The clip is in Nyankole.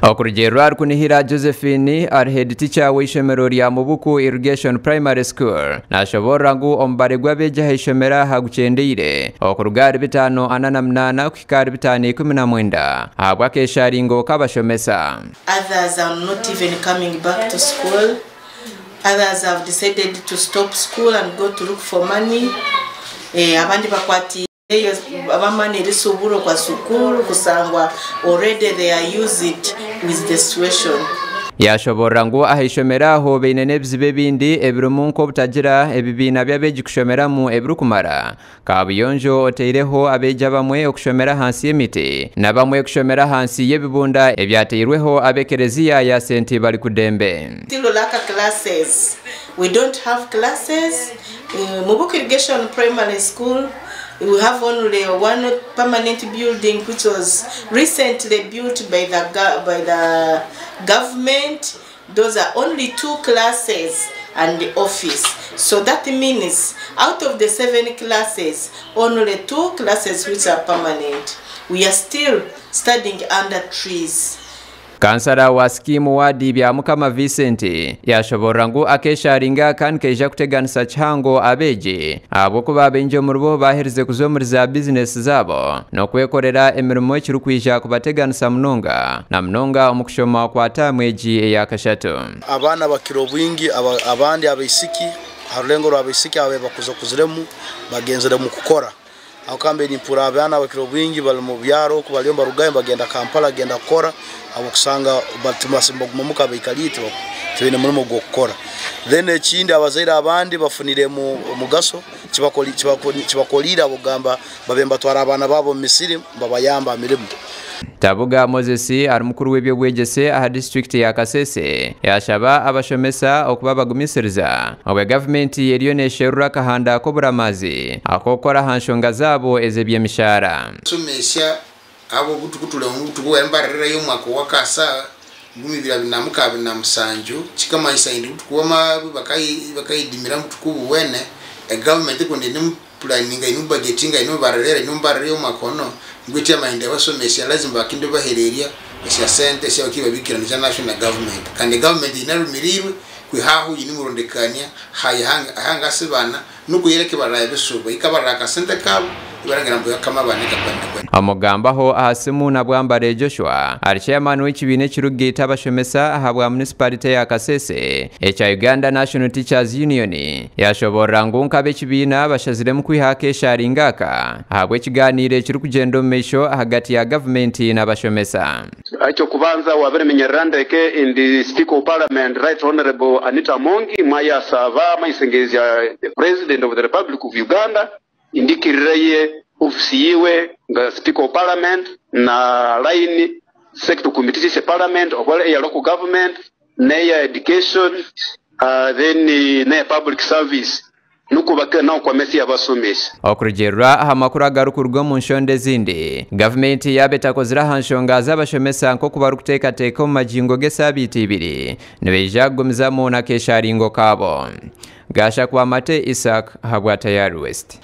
Okurugiirira ahari Kunihira Josephine ari head teacher w'eishomero rya Mubuku Irrigation Primary School nashoboorora ngu omubare gw'abeegi aha ishomero aha gukyendeire okuruga ahari 548 kuhika ahari 519 ahabw'akesharingo k'abashomesa. Others are not even coming back to school, others have decided to stop school and go to look for money, abandi bakwatiireyo abamani erisuburo kwa sukuru kusangwa already they are used with the situation. Yaashoboorora ngu aha ishomero aho baine n'ebizibu ebindi ebirimu nk'obutagira ebibiina by'abeegi kushomeramu ebirikumara, Kaabuyonjo oteireho abeegi abamwe okushomera ahansi y'emiti n'abamwe kushomera ahansi y'ebibunda ebyateirweho ab'ekereziya ya Senti Barikudembe. Still lack classes, we don't have classes, Mubuku Irrigation Primary School we have only one permanent building which was recently built by the by the government, those are only two classes and the office so that means out of the seven classes only two classes which are permanent we are still studying under trees. Kansara wa Sikiimu waadi Byamukama Vincent yaashoboorora ngu akesharingo aka nikaija kuteganisa kihango abeegi ahabw'okuba baingi omuribo baaherize kuza omuri za bizinesi zaabo n'okwekorera emirimo ekirikwija kubateganisa munonga na munonga omu kushoma kwa taamu egi eya kashatu. Abaana bakira obwingi abandi abaisiki aha rurengo rw'abaisiki ababaire bakuzakuziremu bagenzire omu kukora. Ahabw'okuba mbaire nimpurira abaana abakira obwingi bari omu byaro oku bariyo nibarugayo nibagenda Kampala kugenda kukora ahabw'okushanga nibaguma omuka baikariire tibaine murimo gw'okukora. Then ekindi abazaire abandi bafuniremu omugasho kibakoriire ahabw'okugamba babaire nibatwara abaana baabo omu misiri nibabayamba aha mirimo. Tabuga Moses ari mukuru w'eby'obwegyese aha disiturikiti ya Kasese yashaba abashomesa okuba abagumisiriza obwe gavumenti eriyo nesherura akahanda k'oburamaazi ak'okukora aha nshonga zaabo ez'eby'emishaara. Abashomesa abo obu turikutuura omu butuku bariyo nibarirayo omwaka ow'akasa 2027, kikamanyisa indi obutuku bw'amabi bakayidimira omu butuku obu bwene, egavumenti ekundi eine pulaninga eine budgetinga eine omubarira eine omubarira y'omwaka ono ngu eti amahendo abasomesa lazima bakinde bahereria esya sente esi bakibabikira nikya national government kandi egovernment eine arumirirwe kwiha aho eine murondekania haye ahangasibana nukuyereka ebarara ebisuba ikabarara akasente kabo ibarangira mbu yakama abana ekakwenda. Omukugambaho aha simu na Bwambare Joshua ari chairman w'ekibiina ekirikugaita abashomesa ahabwa munisiparite ya Kasese ekya Uganda National Teachers Union yashoboorora ngu nk'ab'ekibiina bashaziremu kwihaho akesharingo aka ahabw'ekiganiiro ekirikugyenda omu maisho ahagati ya gavumenti n'abashomesa. Eky'okubanza wabirimenyerera ndeke indi Speaker of Parliament Right Honourable Anita Amongi mwayasaba maisengerezya the President of the Republic of Uganda indikirire ye ofisi yiwe nga Speaker of Parliament na line sector committees ise Parliament oba eya local government neya education then neya public service nukwo bakira naokwamesa eyabasomesa. Okurugiirira aha makuru agarikuruga omu nshonda ezindi, gavumenti yaaba etakozire aha nshonga z'abashomesa nk'oku barikuteekateeka omu magingo g'esaabiiti ibiri, nibaija kugumizamu n'akesharingo kaabo. Gashakwa Mate Isaac ahabwa Tayari West.